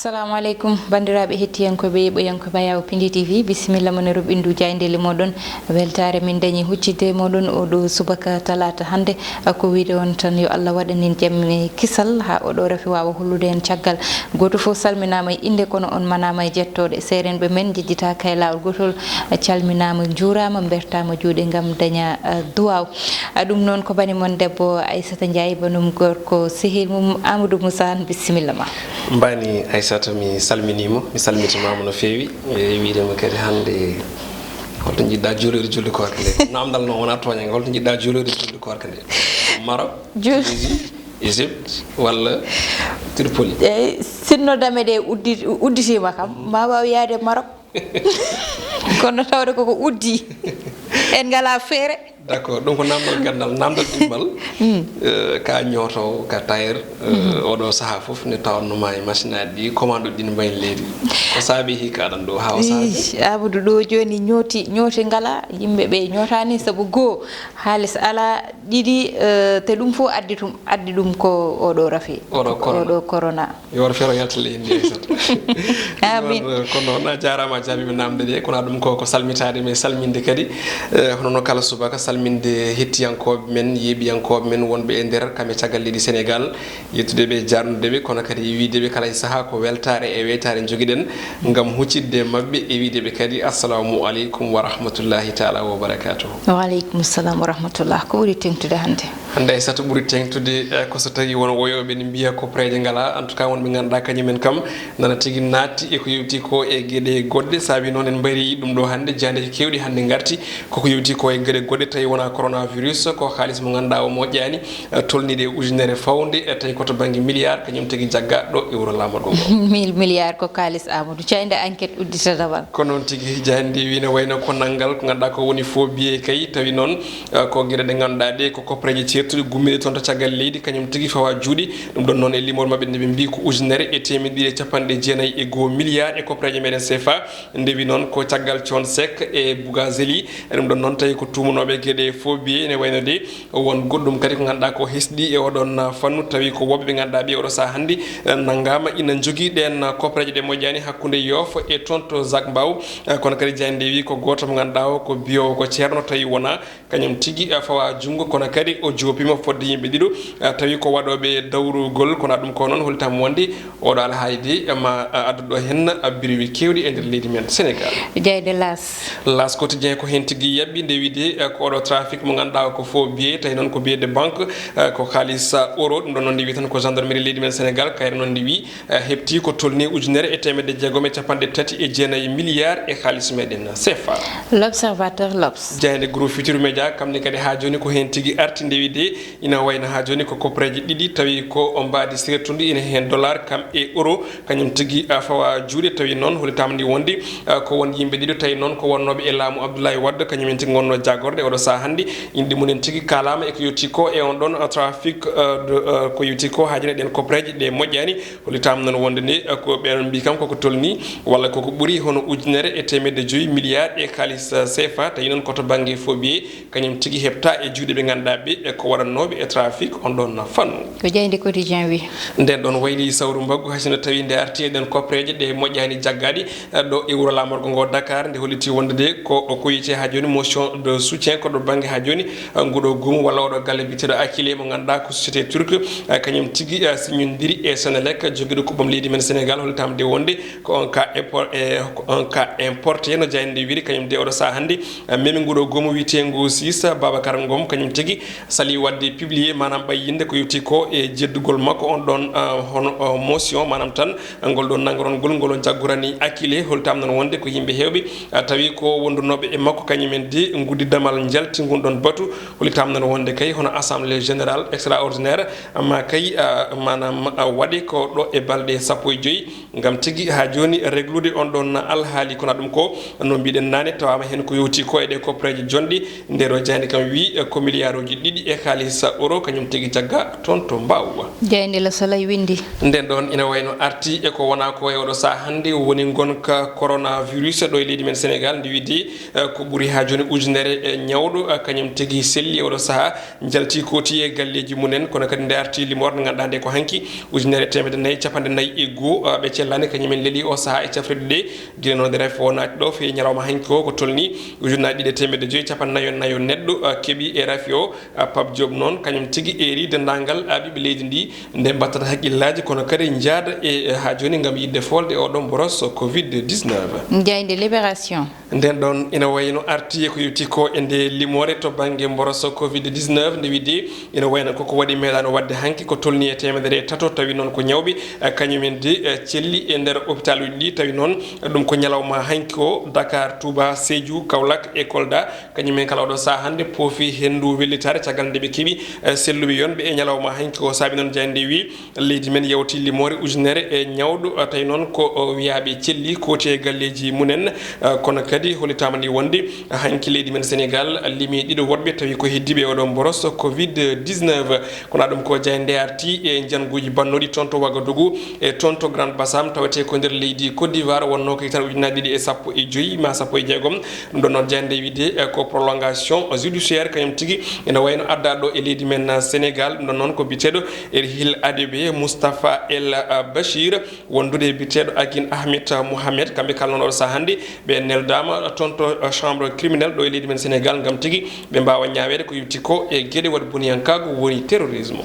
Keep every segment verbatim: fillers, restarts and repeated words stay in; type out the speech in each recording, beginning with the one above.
Assalamu aleykum, banndiraaɓe hettiyankooɓe, yeeɓoyankooɓe Ayaw Pindi T V, bisimilla mon e ruɓɓindu jaayndeele mooɗon. Weltaare min dañi huccitde e mooɗon oɗo subaka talaata hannde, ko wiyde on tan yo Allah waɗan en jam e kisal, haa oɗo rafi waawa hollude en caggal. Gooto fof salminaama e innde, kono on manaama e jettooɗe. Seerenɓe men njejjitaaka e laawol gootol, calminaama, njuuraama, mbertaama juuɗe ngam daña, eh, duwaaw. A, ɗum noon ko bani mon debbo Aissata Ndiaye, banum gorko sehil mum Amadou Moussa, bisimilla ma. Mbani Aissata, mi salminiima, mi salmitimaama no feewi. E wiide ma kadi hannde, holto njiɗɗa juuloyde julde koorka nde? Namdal noon wonaa tooñannge, holto njiɗɗa juuloyde julde koorka nde? Maroc, Ju- Tunisie, Égypte walla Tripoli? Eyi, sinno dame ɗe uddi-, udditiima kam, ma waaw yahde Maroc. Kono tawde koko uddi, en ngalaa feere. D'accord, ɗum ko namdal ganndal, namdal ɗimmal. Eh, ka ñootoowo, ka tailleur, eh, oɗo sahaa fof nde tawanno ma e machine aji ɗi, commande uji ɗi ne mbayi leydi. Ko saabi hikka aɗan ɗo haa o saabi? Ih, Amadou, ɗo jooni ñooti, ñooti ngalaa, yimɓe ɓe ñootaani sabu goo, haalis alaa, ɗiɗi, eh, te ɗum fof addi tum-, addi ɗum ko oɗo rafi, oɗo corona. Oɗo corona. Yo feere yalta leydi ndi, Aissata. Amin. Ɗum noon, ko noon, a jaaraama, a jaabiima naamnde ɗe. Kono ɗum ko, ko salmitaade, mais salminde kadi, eh, hono no kala subaka, salminde hettiyankooɓe men, yeeɓiyankooɓe men wonɓe e nder kam e caggal leydi Sénégal, yettude ɓe, jaarnude ɓe, kono kadi wiide ɓe kala e sahaa ko weltaare e weytaare njogiɗen ngam huccitde e maɓɓe e wiide ɓe kadi assalamu aleykum wa rahmatullahi taala wa barakatuhu. Wa aleykum salam wa rahmatullah. Ko ɓuri teeŋtude hannde? Hannde, Aissata, ɓuri teeŋtude, eh, ko so tawii won woyooɓe ne mbiya ko pereeje ngalaa. En tout cas, won ɓe ngannduɗaa kañum en kam nana tigi naatti e ko yowti ko e geɗe goɗɗe. Saabi noon en mbarii ɗum ɗo hannde, jaayndeeji keewɗi hannde ngarti koko yowti ko e geɗe goɗɗe, tawi wonaa coronavirus, ko haalis mo ngannduɗaa o moƴƴaani, eh, tolniiɗo e ujunere fawnde, eh, tawi ko to bannge milliard, kañum tigi jaggaa ɗo e wuro laamorgo ngo. Mille milliards ko kaalis, Amadou. Jaaynde Enquête uddita damal. Ko noon tigi, jaaynde wi ne wayno ko nanngal ko ngannduɗaa ko woni faux billet kay, tawi noon, eh, ko geɗe ɗe ngannduɗaa ɗe ko koppareeje ceertuɗe gummiiɗe toon to caggal leydi, kañum tigi fawa juuɗe. Ɗum ɗon noon e limoore maɓɓe nde ɓe mbii ko ujunere e teemedde ɗiɗi e capanɗe jeenayi e goo milliard e koppareeje meɗen C F A. Ndewi noon ko caggal Thione Seck e Bougazeli. E ɗum ɗon noon tawi ko tuumanooɓe geɗe faux billet ene wayno de won goɗɗum kadi ko ngannduɗaa ko hesɗi e oɗon fannu, tawi ko woɓɓe ɓe ngannduɗaa ɓe oɗo sahaa hannde, eh, nanngaama ina njogii ɗeen koppareeje ɗe moƴƴaani hakkunde Yoff e toon to Zac Mbao. Eh, kono kadi jaaynde wi ko gooto mo ngannduɗaa o ko biyoowo ko ceerno, tawi wonaa kañum tigi, eh, fawa junngo, kono kadi o joopiima fodde yimɓe ɗiɗo, eh, tawi ko waɗooɓe dawrugol, kono ɗum ko noon hollitaa mo wonde oɗo alhaali de, eh, ma, eh, addu ɗo heen, eh, birwi keewɗi e nder leydi men Sénégal. Jaaynde L'As. L'As Quotidien ko heen tigi yaɓɓi nde wiide, eh, ko oɗo trafic mo ngannduɗaa ko faux billet, tawi noon ko billet de banque, eh, ko kaalis, eh, euro, ɗum ɗon noon nde wi tan ko gendarmerie leydi men Sénégal, kayre noon nde wi, eh, heɓti ko tolni ujunere e teemedde jeegom e capanɗe tati e jeenayi milliard e kaalis meɗen C F A. L'Observateur, L'Obs. Jaaynde Groupe Futurs Médias, kam ne kadi haa jooni ko heen tigi arti nde wiide ina wayno haa jooni ko koppareeje ɗiɗi tawi ko o mbaadi seertundi ina heen dollar kam e euro, kañum tigi, a, fawa juuɗe. Tawi noon hollitaama ni wonde, a, ko won yimɓe ɗiɗo tawi noon ko wonnooɓe e laamu Abdoulaye Wade, kañum en tigi ngonnoo jaagorde oɗo sahaa hannde. Inɗe mum en tigi kaalaama e ko yowti ko e on ɗon, a, trafic, a, de, a, ko yowti ko haa jooni e ɗeen koppareeje ɗe moƴƴaani. Hollitaama noon wonde ni, eh, ko ɓe mbii kam koko tolni walla koko ɓuri hono ujunere e teemedde joyi milliard e kaalis, eh, C F A, tawi noon ko to bannge faux billet, kañum tigi heɓta e juuɗe ɓe ngannduɗaa ɓe, eh, ko waɗannooɓe e trafic on ɗon fannu. Ko Jaaynde Quotidien wi. Nden ɗon wayli sawru mbaggu, hay sinno tawi nde arti e ɗen koppareeje ɗe moƴƴaani jaggaaɗe, eh, ɗo e wuro laamorgo ngo Dakar, nde holliti wonde de ko ko wiyetee haa jooni motion de soutien ko ɗo bannge haa jooni, eh, nguɗo goomu walla oɗo galle biyeteeɗo Akile mo ngannduɗaa ko société turque, eh, kañum tigi, eh, siñondiri e Senelec, jogiiɗo kuɓɓam leydi men Sénégal, hollitaama de wonde ko un cas impor-, eh, ko un cas importé no jaaynde nde wiyri, kañum de oɗo sahaa hannde, eh, memi nguɗo goomu wiyeteengu six, Babacar Ngom, kañum tigi salii waɗde publié, maanaam ɓayyinde ko yowti ko e jeddugol makko on ɗon, eh, hono, eh, motion, maanaam tan ngol ɗon nanngorongol ngol o jaggorani Akile, hollitaama noon wonde ko yimɓe heewɓe, eh, tawi ko wondunooɓe e makko, kañum en de nguddi damal njalti ngun ɗon batu. Hollitaama noon wonde kay hono assemblée générale extraordinaire, amma kay, ah, maanaam, ah, waɗe ko ɗo e balɗe sappo e joyi, ngam tigi haa jooni reglude on ɗon alhaali. Kono ɗum ko no mbiɗen naane, tawaama heen ko yowti ko e ɗe koppareeje jonɗe. Nde ɗo jaaynde kam wi, eh, ko miliyaaruuji ɗiɗi e kaalis euro, kañum tigi jagga toon to Mbaaw. Jaaynde Le Soleil winndi. Nden ɗon ina wayno arti e ko wonaa ko e oɗo sahaa hannde woni ngonka coronavirus ɗo e leydi men Sénégal, ndi wiide, eh, ko ɓuri haa jooni ujunere, eh, ñawɗo. Kañum tigi selli e oɗo sahaa, njalti kooti e galleeji mumen, kono kadi nde arti limoore nde ngannduɗaa nde ko hanki, ujunere e teemedde nayi e capanɗe nayi e goo, ɓe cellaani, kañum en leli o sahaa e cafrirɗe ɗe. Gila noon nde rafi o naati ɗo feewi ñalawma hanki o, ko tolni ujunnaaji ɗiɗi e teemedde joyi e capanɗe nayo e nayo neɗɗo keɓi e rafi o. Pape Diop noon, kañum tigi eeri denndaangal ɓiɓɓe leydi ndi, nde mbattata hakkillaaji, kono kadi njaada e, e haa jooni ngam yiɗde foolde oɗo mboros covid dix-neuf. Jaaynde Libération. Nden ɗon ina wayno arti e ko yowti ko e nde limoore to bannge mboros covid dix-neuf, nde wiide ina wayno koko waɗi meeɗaano waɗde hanki ko tolni e teemedere e tato, tawi noon ko ñawɓe, eh, kañum en de, eh, celli e nder hôpitaluuji ɗi, tawi noon ɗum ko ñalawma hanki o, Dakar, Touba, Sédhiou, Kaolack e Kolda, kañum en kala oɗo sahaa hannde poofi henndu wellitaare caggal nde ɓe keɓi, eh, selluɓe yonɓe e ñalawma hanki o. Saabi noon jaaynde wi, leydi men yawti limoore ujunere e ñawɗo, tawi noon ko, o, wiyaaɓe celli kooti e galleeji mumen, eh, kono kadi hollitaama ni wonde hanki leydi men Sénégal limi ɗiɗo woɗɓe tawi ko heddiiɓe oɗo mboros covid dix-neuf. Kono ɗum ko jaaynde arti e njannguuji bannooɗi toon to Ouagadougou e toon to Grand Bassam, tawetee ko nder leydi Côte d'Ivoire, wonnoo ko hitaande ujunnaaji ɗiɗi e sappo e joyi ma sappo e jeegom. Ɗum ɗon noon jaaynde wiide, eh, ko prolongation judiciaire kañum tigi ina wayno addaa ɗo e leydi men, eh, Sénégal. Ɗum ɗon noon ko biyeteeɗo Erhil Adebe, Moustapha El, eh, Bachir, wondude e biyeteeɗo Akin Ahmed Mohamed. Kamɓe kala noon oɗo sahaa hannde ɓe neldaama toon to, eh, chambre criminelle ɗo e leydi men Sénégal ngam tigi ɓe mbaawa ñaaweede ko yowti ko e geɗe waɗi boniyankaagu woni terrorisme.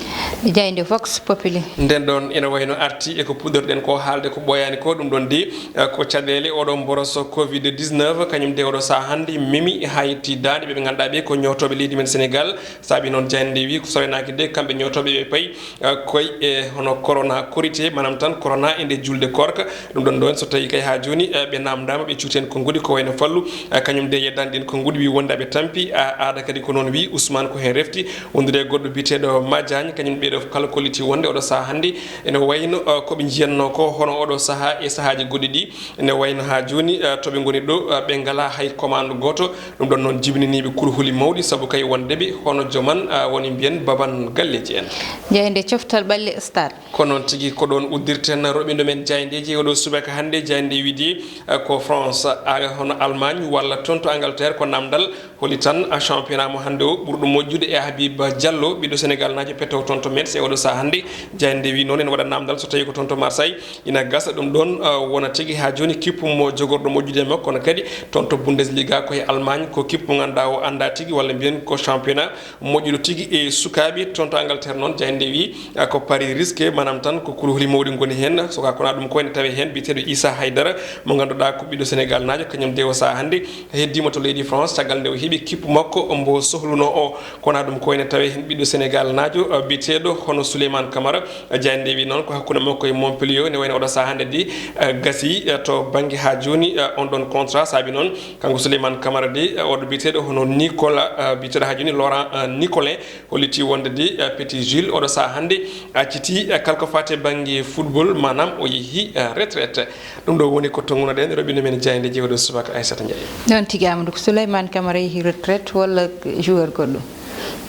Jaaynde Vox Populi. Nden ɗon ina wayno arti e ko puɗɗorɗen ko haalde ko ɓooyaani ko, ɗum ɗon de, eh, ko caɗeele oɗo mboros covid dix-neuf, kañum de oɗo sahaa hannde memi haa yetti daande ɓe ɓe ngannduɗaa ɓe ko ñootooɓe leydi men Sénégal. Saabi noon jaaynde wi ko sorenaaki de kamɓe ñootooɓe ɓe payi, eh, koye e hono corona korité, maanaam tan corona e nde julde koorka. Ɗum ɗon ɗon so tawi kay haa jooni, eh, ɓe naamndaama, ɓe cuuti heen konnguɗi ko wayno Fallu, eh, kañum de yeddaani ɗin konnguɗi, wi wonde aɓe tampi, a-, aada kadi ko noon wi Ousmane ko heen refti, wondude e goɗɗo biyeteeɗo Madiagne, kañum ɓeeɗo kala kolliti wonde oɗo sahaa hannde ene wayno, eh, ko ɓe njiyatnoo ko hono oɗo sahaa e sahaaji goɗɗi ɗi, ene wayno haa jooni, eh, to ɓe ngoni ɗo, eh, ɓe ngalaa hay commande gooto, ɗum ɗon noon jibinaniiɓe kulhuli mawɗi sabu kay wonde ɓe hono joman, eh, woni mbiyen baban galleeji en. Jaaynde Coftal Ɓalli Stade. Ko noon tigi, ko ɗoon uddirten roɓindo men jaayndeeji oɗo subaka hannde. Jaaynde wiide, eh, ko France, a, hono Allemagne walla toon to Angleterre, ko naamndal holi tan, a, championnat mo hannde o ɓurɗo moƴƴude e Habib Diallo, ɓiɗɗo Sénégal naajo pettowo toon to Metz e oɗo sahaa hannde. Jaaynde wi noon ene waɗa naamndal so tawi ko toon to Marseille ina gasa ɗum ɗoon, eh, wona tigi haa jooni kippu mo jogorɗo moƴƴude e makko, kono kadi toon to Bundesliga ko e Allemagne, ko kippu mo ngannduɗaa o anndaa tigi walla mbiyen ko championnat moƴƴuɗo tigi e sukaaɓe. Toon to Angleterre noon, jaaynde wi, ah, ko pari risqué, maanaam tan ko kulhuli mawɗi ngoni heen. So ka kona ɗum ko ene tawe heen biyeteeɗo Issa Haydara, mo ngannduɗaa ko ɓiɗɗo Sénégal naajo, kañum de o sahaa hannde heddiima to leydi France, caggal nde o heɓi kippu makko mbo sohlunoo o. Kona ɗum ko ene tawe heen ɓiɗɗo Sénégal naajo, ah, biyeteeɗo hono Souleymane Camara. Jaaynde wi noon ko hakkunde makko e Montpellier, ne wayno oɗo sahaa hannde de, ah, gasi, ah, to bannge haa jooni, ah, on ɗon contrat. Saabi noon, kanko Souleymane Camara de, eh, oɗo biyeteeɗo hono Nicolas, eh, biyeteeɗo haa jooni Laurent, eh, Nicolin, holliti wonde de, eh, Petit Jules oɗo sahaa hannde acciti, eh, kala ko faati e bannge football, maanaam o yehi, eh, retraite. Ɗum ɗo woni ko tonngunoɗen roɓindo men jaayndeeji oɗo subaka, Aissata Ndiaye. Noon tigi, Amadou, ko Souleymane Camara yehi retraite walla joueur goɗɗo?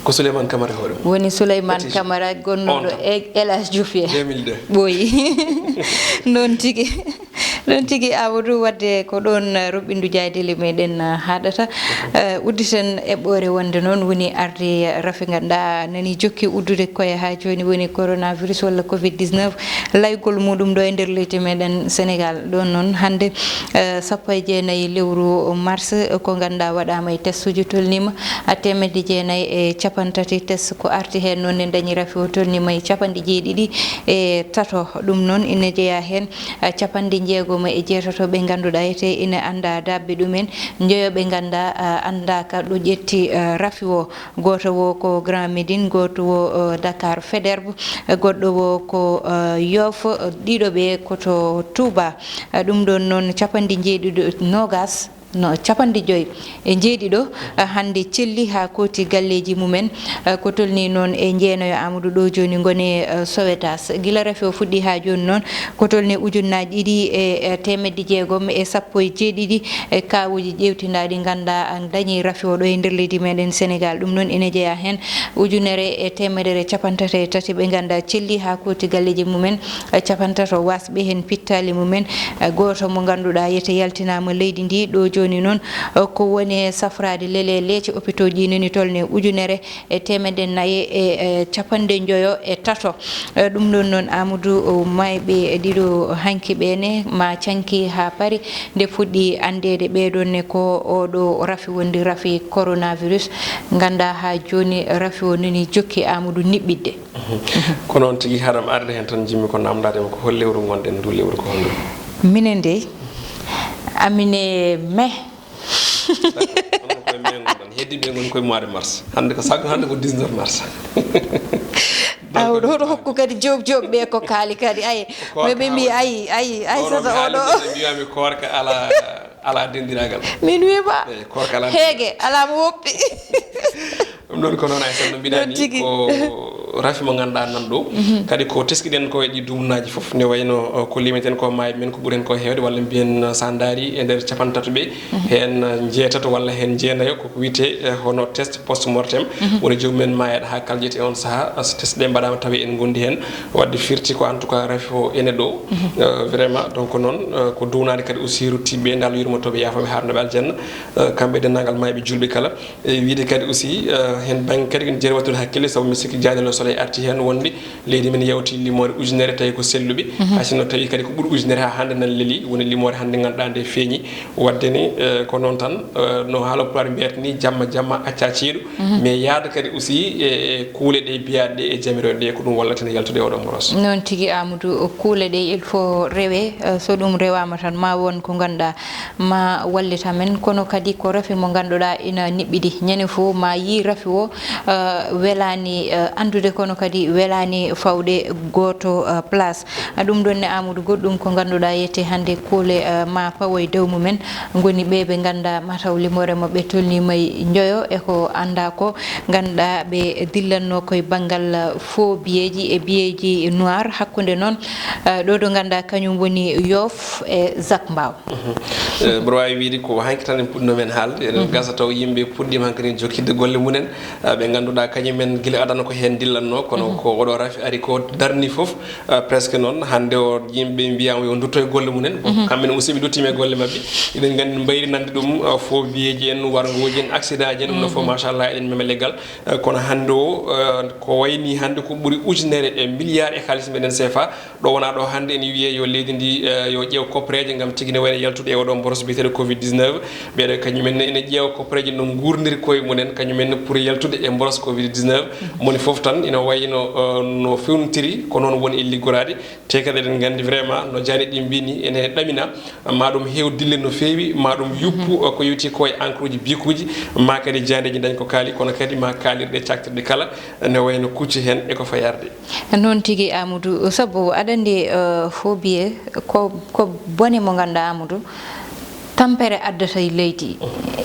Ko Souleymane Camara hoore mum. Woni Souleymane Petit Jules. Camara gonnuɗo e El Hadj Diouf he. Deux mille deux. Ɓooyi. Noon tigi. Ɗon tigi, Amadou, wadde ko ɗon, eh, roɓɓindu jaaydeli meɗen, eh, haɗata. Mhm. Eh, udditen eɓɓoore wonde noon woni arde rafi ngannduɗaa nani jokki uddude koye haa jooni woni coronavirus walla covid dix-neuf. Laygol muɗum ɗo e nder leydi meɗen Sénégal. Ɗon noon hannde, eh, sappo e jeenayi lewru mars, eh, ko ngannduɗaa waɗaama e testuji tolniima, a, teemedde jeenayi e capanɗe tati test ko arti heen noon ne dañi rafi o tolniima e capanɗe jeeɗiɗi e tato. Ɗum noon ina jeyaa heen eh, capanɗe jeegom e jeetato ɓe ngannduɗaa ete ina anndaa daaɓɓe ɗumen, njoyo ɓe nganndaa, eh, anndaaka ɗo ƴetti, eh, rafi o. Gooto wo ko Grand Médine, gooto wo, eh, Dakar Faidherbe, eh, goɗɗo wo ko, eh, Yoff, eh, ɗiɗo ɓe ko to Touba. Eh, ɗum ɗon noon capanɗe jeeɗiɗo, noogas, no, capanɗe joyi e jeeɗiɗo, eh, hannde celli haa kooti galleeji mumen, eh, ko tolni noon e jeenayo Amadou ɗo jooni ngoni, eh, Sowétas. Gila rafi o fuɗɗi haa jooni noon, ko tolni ujunnaaji ɗiɗi e, eh, teemedde jeegom e sappo e jeeɗiɗi e kaawuuji ƴeewtindaaɗi ngannduɗaa dañi rafi o ɗo e nder leydi meɗen Sénégal. Ɗum noon ina jeyaa heen ujunere e teemedere capanɗe tati e tati ɓe ngannduɗaa celli haa kooti galleeji mumen, eh, capanɗe tato wasɓe heen pittaali mumen, eh, gooto mo ngannduɗaa yete yaltinaama leydi ndi ɗo Jooni noon, eh, ko woni e safraade lele leece opitooji nani tolne ujunere e teemedde nayi e, eh, capanɗe njoyo e tato. Eh, ɗum ɗoon noon, Amadou, o, maayɓe ɗiɗo hanki ɓee ne ma canki haa pari nde fuɗɗi anndeede ɓee ɗoon ne ko oɗo rafi wondi rafi coronavirus. Nganndaa haa jooni rafi o nani jokki, Amadou, niɓɓiɗde. Ko noon tigi, haɗam arde heen tan, njimmi ko naamndaade ma ko hol lewru ngonɗen, ndu lewru ko hondu? Minen dey, amine mai. Onon koye mai ngonɗon, heddiiɓe ngoni koye mois de mars. Hannde ko sago, hannde ko dix-neuf mars. Aw, ɗo, ɗo hokku kadi joom joom ɓe ko kaali kadi. Ay, ko koorka ɓe mbi, ay, ay, ay, oɗo sata mi haali oɗo. Nde mbiyami koorka ala, ala dendiraagal. Min wima. Eyi, koorka ala. Heege, ala mo woppi. Ɗum ɗon ko noon, ay tan no mbiɗa ni tigi. Ko rafi mo ngannduɗaa nan ɗo. Mhm. Kadi ko teskiɗen ko e ɗi dumunaaji fof, ne wayno, uh, ko limeten ko maayo men, ko ɓuri hen ko heewde, walla mbiyen, uh, sa ndaari e nder capanɗe tato ɓe, mhm, heen, uh, njeetato walla heen njeenayo koko wiyetee, uh, hono test post mortem. Mhm. Woni joomum en maayaɗo haa kaljete on sahaa, uh, so test ɗe mbaɗaama tawi en ngondi heen. Wadde firti ko en tout cas rafi o ene ɗo. Mhm. Uh, vraiment, donc noon, uh, ko duunaade kadi aussi ruttiiɓe ɓe, ngal yurmotooɓe, yaafooɓe, haarnooɓe aljanna, uh, kamɓe e denndaangal maayɓe juulɓe kala. E wiyde kadi aussi, eh, heen bannge kadi ene jeeri waɗtude hakkille, sabu mi sikki jaade Le Soleil arti heen wonde leydi men yawti limoore ujunere tawi ko selluɓe. Mhm. Hay sinno tawi kadi ko ɓuri ujunere haa hannde nan leli, woni limoore hannde ngannduɗaa nde feeñi. Waɗde ni, eh, ko noon tan, eh, no haala Pulaar mbiyata ni, jamma jamma acca ceeɗu. Mhm. Mais yaada kadi aussi e, e kuule ɗe mbiyaɗe ɗe e jamiroɗe ɗe, ko ɗum wallata ene yaltude e oɗo mboros. Noon tigi, Amadou, kuule ɗe il faut rewe, eh, so ɗum rewaama tan ma won ko ngannduɗaa ma wallit amen, kono kadi ko rafi mo ngannduɗaa ina niɓɓiɗi. Ñande fof ma yii rafi o, eh, welaani, eh, anndude, kono kadi welaani fawde gooto, eh, place. Ah, ɗum ɗoon ne, Amadou, goɗɗum ko ngannduɗaa yette hannde kuule, eh, ma pawo e dow mumen, ngoni ɓe ɓe ngannduɗaa mataw limoore maɓɓe tolniima e njoyo e ko anndaa ko, ngannduɗaa ɓe dillanno koye banngal, eh, faux biyeeji e biyeeji noir, hakkunde noon, eh, ɗo ɗo ngannduɗaa kañum woni Yoff e Zac Mbao. Mhm. Eh, mboɗo waawi wiyde ko hanki tan en puɗɗinoo men haalde. Eɗen, mhm, gasa taw yimɓe puɗɗiima hankadi jokkitde golle mumen. Eh, ɓe ngannduɗaa kañum en gila adana ko heen dillanno, kono, mhm, ko oɗo rafi ari ko darni fof, eh, presque noon. Hannde o yimɓe mbiyaama yo ndutto e golle mumen. Bon, mhm, kamɓe ne aussi ɓe nduttiima e golle maɓɓe. Eɗen nganndi mbayri nande ɗum, eh, faux biyeeji en, warngooji en, accident ji en, ɗum ɗo fof, mhm, machallah, eɗen mema leggal. Eh, kono hannde o, eh, ko wayni hannde ko ɓuri ujunere e milliard e kaalis meɗen C F A. Ɗo wonaa ɗo hannde ene wiyee yo leydi ndi, eh, yo ƴeew koppereeje ngam tigi ne wayno yaltude e oɗo mboros biyeteeɗo covid dix-neuf. Ɓeeɗo kañum en ne ene ƴeewa koppereeje no nguurniri koye mumen, kañum en ne pour yaltude e mboros covid dix-neuf. Moni fof tan ina wayno, eh, no fewnitiri, ko noon woni e liggoraade. Te kadi eɗen nganndi vraiment no jaane ɗi mbini ene ɗamina, ma ɗum heew dille no feewi, ma ɗum yuppu, eh, ko yowti ko e encre uji, bic uji, ma kadi jaandeeji dañ ko kaali, kono kadi ma kaalirɗe caktirɗe kala, ne wayno kucci heen e ko fayi arde. Noon tigi, Amadou, sabu aɗa anndi, eh, faux billet ko, ko bone mo ngannduɗaa, Amadou, tampere addata e leydi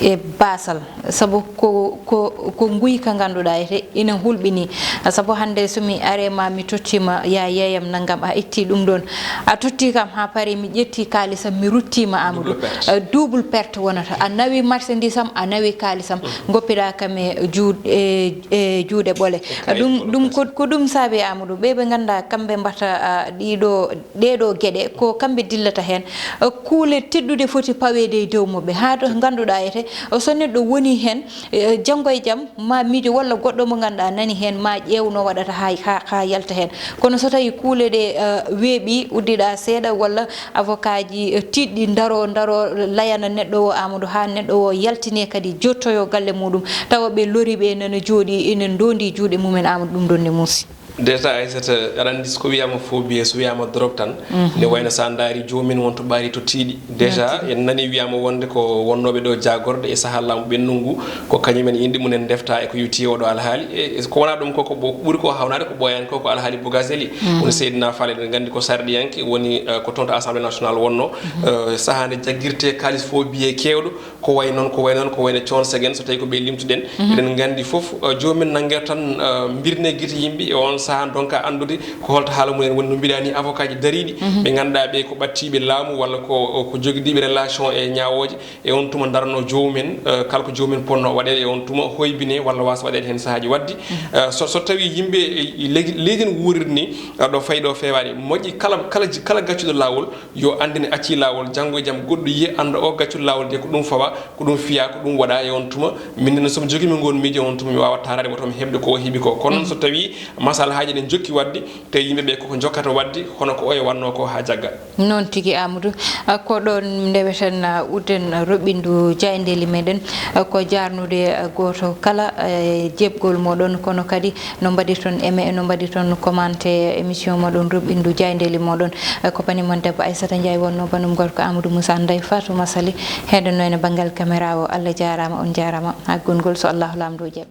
e baasal, sabu ko, ko, ko nguyka ngannduɗaa ete ina hulɓini. Sabu hannde so mi are ma mi tottiima ya yeeyam nanngam, a itti ɗum ɗoon, a totti kam haa pare, mi ƴetti kaalisam mi ruttiima, Amadou. Double perte. Eh, double perte wonata. A nawi marchandise am, a nawi kaalisam, mm, ngoppiɗaa kam e juuɗe, e e juuɗe ɓole. E kayit ɗum, ɓolo ɗum ko, ko ɗum saabi, Amadou, ɓe ɓe ngannduɗaa kamɓe mbaɗata, ah, ɗiɗo, ɗeɗo geɗe, ko kamɓe dillata heen. Ah, kuule tedduɗe foti paweede e dow maɓɓe, haa to ngannduɗaa ete, ah, so neɗɗo woni heen, eh, janngo e jam, ma miijo walla goɗɗo mo ngannduɗaa nani heen, ma ƴeew no waɗata haa, haa, haa yalta heen. Kono so tawi kuule ɗe, ah, weeɓi, uddiɗaa seeɗa walla avocat ji, eh, tiiɗɗi ndaro, ndaro layana neɗɗo o, Amadou, haa neɗɗo o yaltine kadi jottoyo galle muɗum, tawa ɓe lori ɓe nana jooɗi ina ndondi juuɗe mumen, Amadou, ɗum ɗon ne muusi. Déjà, Aissata, aɗa anndi so ko wiyaama faux billet, so wiyaama drogue tan, mhm, ne wayno sa ndaari joomum en won to ɓaari to tiiɗi. Déjà, noon tigi, en nani wiyaama wonde ko wonnooɓe ɗo jaagorɗe e sahaa laamu ɓennugu ngu, ko kañum en inɗe mum en ndefta e ko yowti oɗo alhaali. E, e ko wonaa ɗum ko, ko ɓo-, ko ɓuri ko hawnaade ko ɓooyaani ko, ko alhaali Bougazelli. Mhm. Woni Seydina Fall, eɗen nganndi ko sarɗiyanke, woni, eh, ko toon to Assemblée nationale wonnoo. Mhm. Eh, sahaa nde jaggirtee kaalis faux billet keewɗo, ko wayi noon, ko wayi noon, ko wayi no Thione Seguen, so tawii ko ɓe limtuɗen. Mhm. Eɗen nganndi fof, eh, joomum en nanngirta tan, eh, mbirne gite yimɓe e oon Saha donka anndude ko holto haala mumen woni. No mbiɗa ni, avocat ji dariiɗi, ɓe ngannduɗaa ɓe ko ɓattiiɓe laamu walla ko, ko jogidiiɓe relation e ñaawooje, e on tuma darano joomum en, eh, kala ko joomum en ponno waɗeede e on tuma hoybine walla wasa waɗeede heen sahaaji. Waddi, eh, so, so tawi yimɓe, eh, leydi, leydi no wuuriri ni, eh, ɗo fayi ɗo feewaani, moƴƴi kala, kala ji-, kala gaccuɗo laawol yo anndine accii laawol, janngo e jam goɗɗo yiya annda o gaccuɗo laawol de ko ɗum fawa, ko ɗum fiya, ko ɗum waɗa e on tuma. Min ne somi jogiima ngoon miijo on tuma mi waawa taaraade woto mi heɓde ko o heɓi ko. Kono noon so tawi masalahaaji ɗen jokki waɗde, tawi yimɓe ɓe koko jokkata waɗde, hono ko oya waɗno ko haa jagga. Noon tigi, Amadou. Ah, ko ɗoon ndeweten, ah, udden, ah, roɓɓindu jaayndeeli meɗen. Ah, ko jaarnude, ah, gooto kala, eh, jeɓgol moɗon, kono kadi no mbaɗirton aimé, no mbaɗirton commenté émission moɗon roɓɓindu jaayndeeli moɗon. Ah, ko bani mon debbo Aissata Ndiaye wonno, banum gorko Amadou Moussa, Ndeye Fatou Massaly, heɗonno ene banngal caméra o. Allah jaaraama, on jaaraama. Haa gonngol so Allahu Laamɗo jaɓi.